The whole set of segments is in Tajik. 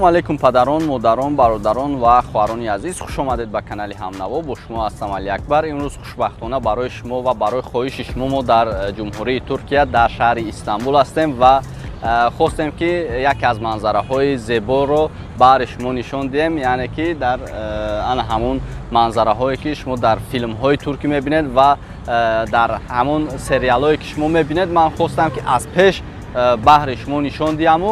Ассалому алайкум падарон, модарон, бародарон ва хоҳарони азиз. Хуш омадед ба канали Ҳамнаво. Бо шумо ҳастам Али Акбар. Имрӯз хушбахтона барои шумо ва барои хоҳиши шумо мо дар Ҷумҳурии Туркия дар шаҳри Истанбул ҳастем ва хостем ки яке аз манзараҳои зеборо баҳри шумо нишон диҳем, яъне ки дар ана ҳамон манзараҳое ки шумо дар филмҳои туркӣ мебинед ва дар ҳамон сериалҳое ки шумо мебинед, ман хостам ки аз пеш баҳри шумо нишон диҳаму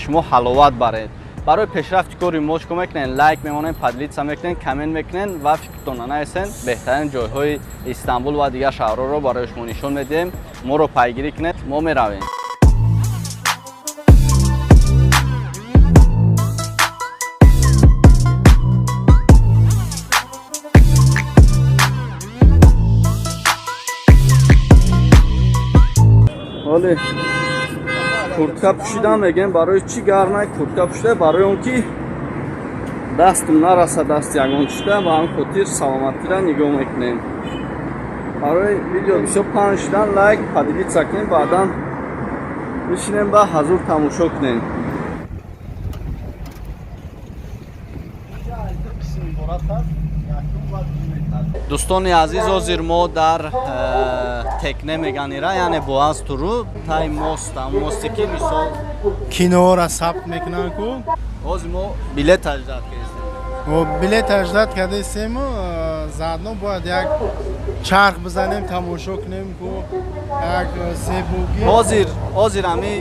шумо ҳаловат баред. Барои пешрафти кори мо чӣ мекунед? Лайк мемонед, поделиться мекунед, коммент мекунед ва фикртонро нависед. Беҳтарин ҷойҳои Истанбул ва дигар шаҳрҳоро барои шумо нишон медиҳем. Моро пайгирӣ кунед, мо меравем. Ҳоле куртка пӯшидам, мегӯем барои чӣ гармай куртка пӯшида? Барои он ки дастам нараса дасти ягон чида, ба ҳамин хотир саломатиро нигоҳ мекунем. Барои видео бисёр паҳн шудан лайк, поделиться кунем, баъдан бишинем ба ҳазур тамошо кунем. Дӯстони азиз, ҳозир мо дар текне меганира, яъне боаз туру тай мост, мосте ки мисол киноро сабт мекунанд ку. Ҳозир мо билет таҷдад кардем. Билет таҷдад кардастему, заодно бояд як чарх бизанем, тамошо кунем ку як зебогӣ. Ҳозир ҳами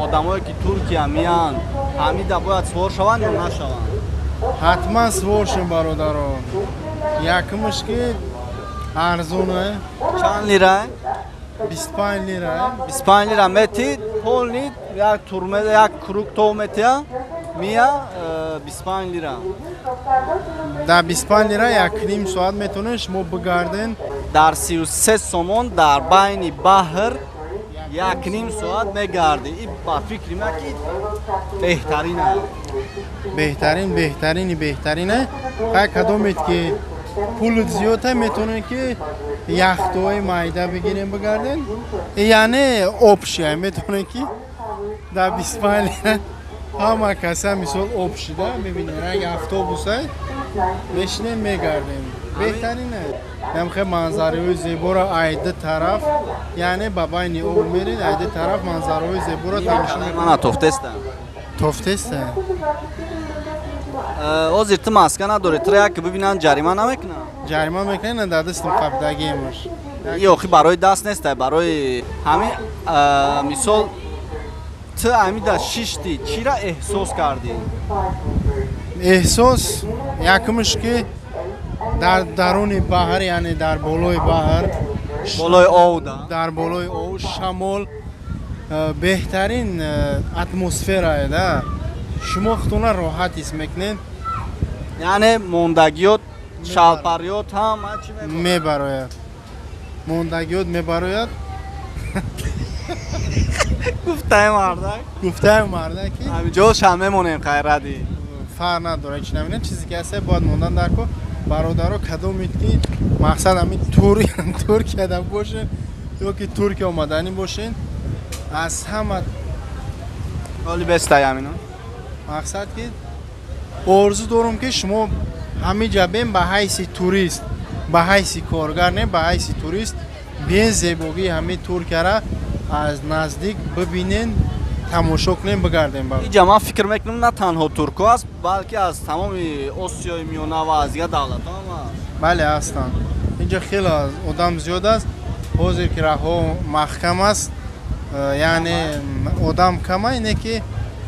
одамое ки Туркия меянд, ҳамида бояд сувор шаванд ё нашаванд? Ҳатман сувор шем, бародаро. Якумш ки арзона. Чанд лира? 25 лира. 25 лира метид, полни як турме, як круг тов метия, мия 25 лира. Дар 25 лира як ним соат метавонед шумо бигарден. Дар 33 сомон дар байни баҳр як ним соат мегардӣ. И ба фикри ман ки беҳтарин аст. Беҳтарин, беҳтарини беҳтарине. Хай кадомед ки пулут зиёда метавонед ки яхтҳои майда бигирем, бигарден. Яъне общия метавонед ки дар 25 лира ҳама каса мисол общида мебинед, ранги автобуса мешинем, мегардем. Беҳтарине. Ҳамхе манзараҳои зеборо айди тараф, яъне ба байни об меред, айди тараф манзараҳои зеборо тамошо мекунед. Мана тофтеста. Тофтеста. Ҳозир ту маска надорӣ, туро як бибинанд ҷарима намекунанд? Ҷарима мекунанд, дар дастам қабдагиемаш. И охи барои даст неста, барои ҳамин мисол ту ҳамида шишти, чира эҳсос кардӣ? Эҳсос якумш ки дар даруни баҳр, яъне дар болои баҳр, болои ов, да? Дар болои ов шамол беҳтарин атмосферае, да. Шумо худтона роҳат ҳис мекунед. Яъне мондагиёт, шалпариёт ҳама чӣ мебарояд. Мондагиёт мебарояд. Гуфтаи мардак. Гуфтаи мардак ки ҳаминҷо шам мемонем, хайради. Фарқ надорад, чӣ намедонам, чизе ки ҳаст бояд мондан дар ко. Бародаро, кадомед ки мақсад ҳамин Туркияда бошед ё ки Туркия омаданӣ бошед, аз ҳама ҳоли бестай ҳамино. Мақсад ки орзу дорам ки шумо ҳамиҷа бен ба ҳайси турист, ба ҳайси коргар не, ба ҳайси турист бен, зебогии ҳамин Туркияра аз наздик бибинен, тамошо кунем, бигардем. Иҷа ман фикр мекунам на танҳо туркҳо аст, балки аз тамоми Осиёи Миёна ва аз дигар давлатҳо ҳам аст. Бале, ҳастанд. Инҷа хеле одам зиёд аст. Ҳозир ки раҳҳо маҳкам аст, яъне одам кама, ине ки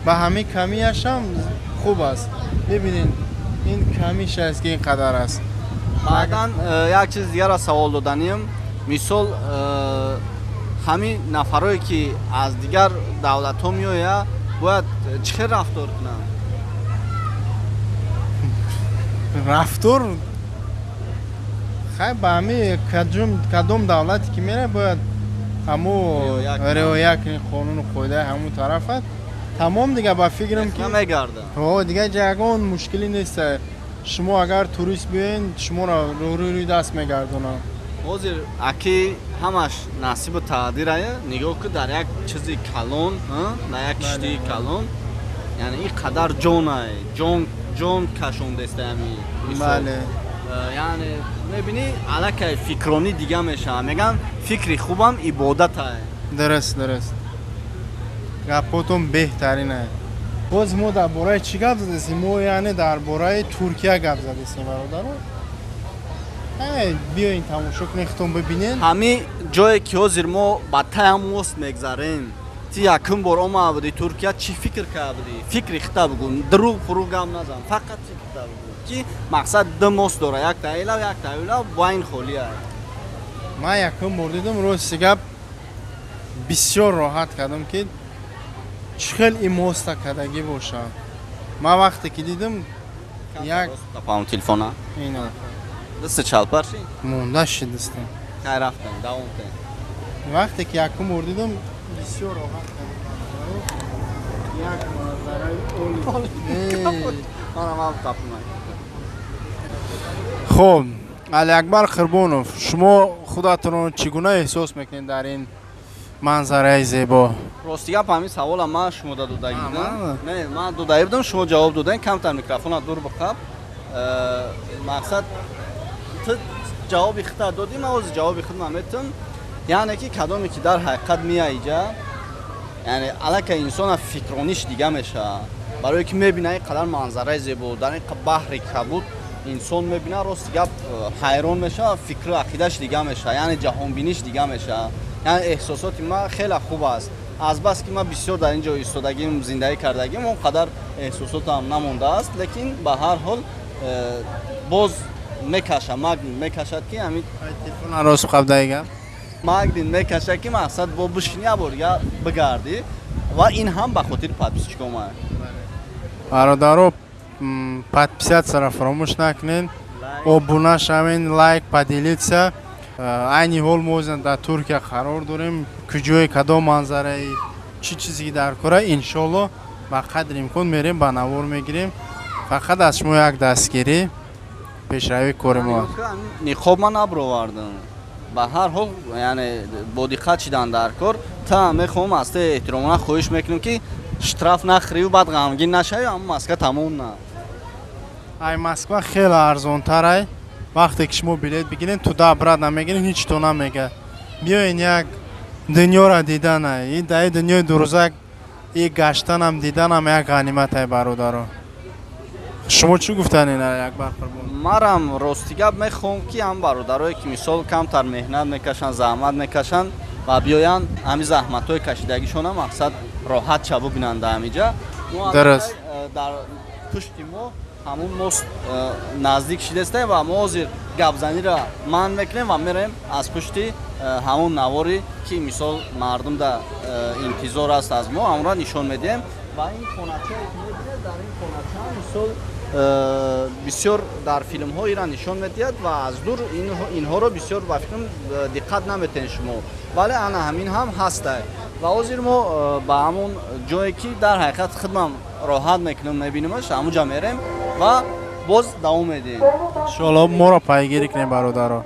ба ҳамин камиашам хуб аст. Бибинед, ин камиш аст ки ин қадар аст. Баъдан як чиз дигарро савол доданием. Мисол ҳамин нафарое ки аз дигар давлатҳо меояд, бояд чӣ хел рафтор кунанд? Рафтор хай ба ҳамин кадом давлате ки меравад, бояд ҳамо риоя кунед қонуну қоидаи ҳамон тарафат. Тамом, дига ба фикрам ки мегардад. Ҳо, дига ягон мушкилӣ нест. Шумо агар турист биёед, шуморо рӯи даст мегардонанд. Ҳозир аки ҳамаш насибу тақдирае. Нигоҳ ку, дар як чизи калон, дар як киштии калон Яъне ин қадар ҷонай, ҷон ҷон кашондеста ами. Бале. Яъне мебинӣ, аллакай фикронӣ дига мешавад. Мегӯянд, фикри хубам ибодатай. Дуруст, дуруст. Гапотон беҳтаринае. Боз мо дар бораи чӣ гап задесем? Мо яъне дар бораи Туркия гап задесем, бародаро. Биёин, тамошо кунед, худтон бибинед. Ҳамин ҷое ки ҳозир мо ба таям мост мегзарем, ти якум бор омада будӣ Туркия, чӣ фикр карда будӣ? Фикри хита бугӯ, дурӯғ фурӯғ гап назан, фақат фикрта бугӯ, ки мақсад ду мост дора, якта элав, якта элав, байн холия. Ман якум бор дидам, рости гап, бисёр роҳат кардам, ки чӣ хел ин моста кардагӣ бошад. Ман вақте ки дидам, як Пам телефона ина дасти чалпар ши. Монда шид дастам. Кай рафтем, давом кун. Вақте ки якум бор дидам, бисёр роҳат кардам. Як манзараи оли. Манам ҳам тапмай. Хуб, Алиакбар Қурбонов, шумо худатонро чӣ гуна эҳсос мекунед дар ин манзараи зебо? Рости гап, ҳамин савола ман шумо да додагӣ будам. Ман? Не, ман додаӣ будам, шумо ҷавоб додаен. Камтар микрофона дур биқаб. Мақсад, ту ҷавоби худта додӣ, ман ҳозир ҷавоби худма метам. Яъне ки кадоме ки дар ҳақиқат меяй иҷа, яъне аллакай инсона фикрониш дига мешавад, барое ки мебина ин қадар манзараи зебо, дар ин баҳри кабуд инсон мебина, рости гап, ҳайрон мешавад, фикру ақидаш дига мешавад, яъне ҷаҳонбиниш дига мешавад. Яъне эҳсосоти ман хеле хуб аст. Азбаски ман бисёр дар ин ҷо истодагим, зиндагӣ кардагим, он қадар эҳсосотам намондааст, лекин ба ҳар ҳол боз мекаша, магнит мекашад, ки ҳамин Телефона рост қабдаи гап. Магнит мекашад, ки мақсад бо бишини, як бор дига бигардӣ, ва ин ҳам ба хотири подписчикома. Бародаро, подписаться фаромӯш накунед, обуна шавед, лайк, поделиться. Айни ҳол мо дар Туркия қарор дорем. Куҷое, кадом манзараи, чӣ чизе ки дар кора, иншолло, ба қадри имкон мерем, ба навор мегирем. Фақат аз шумо як дастгирӣ, пешравии кори мо. Ниқоб ман набровардам. Ба ҳар ҳол, яъне бо диққат шидан дар кор. Та мехоҳам, аз те эҳтиромона хоҳиш мекунем, ки штраф нахӯрию баъд ғамгин нашавӣ, аммо маска тамом на. Ай Москва хеле арзонтарай. Вақте ки шумо билет бигиред, туда обратно мегиред, ҳеҷ то намега. Биёен, як дунёра дидана. И дар дунёи дурӯзак и гаштанам, диданам як ғаниматай, бародаро. Шумо чӣ гуфтанед, Акбар Қурбон? Марам, рости гап, мехоҳам, ки ҳам бародарое ки мисол камтар меҳнат мекашанд, заҳмат мекашанд ва биёянд, ҳамин заҳматҳои кашидагишона мақсад роҳат ша бубинанд дар ҳамиҷа. Дуруст. Дар пушти мо ҳамун мост наздик шидастем ва мо ҳозир гапзаниро манъ мекунем ва мерем аз пушти ҳамун наворе ки мисол мардум да интизор аст аз мо, ҳамонро нишон медиҳем. Ва ин хоначае ки мебинед, дар ин хонача мисол бисёр дар филмҳо ира нишон медиҳад ва аз дур инҳоро бисёр, ба фикрам, диққат наметиҳед шумо, вале ана ҳамин ҳам ҳастай. Ва ҳозир мо ба ҳамон ҷое ки дар ҳақиқат худмам роҳат мекунам, мебинамаш, ҳамун ҷа мерем ва боз давом медиҳем. Иншоалло, моро пайгирӣ кунем, бародаро.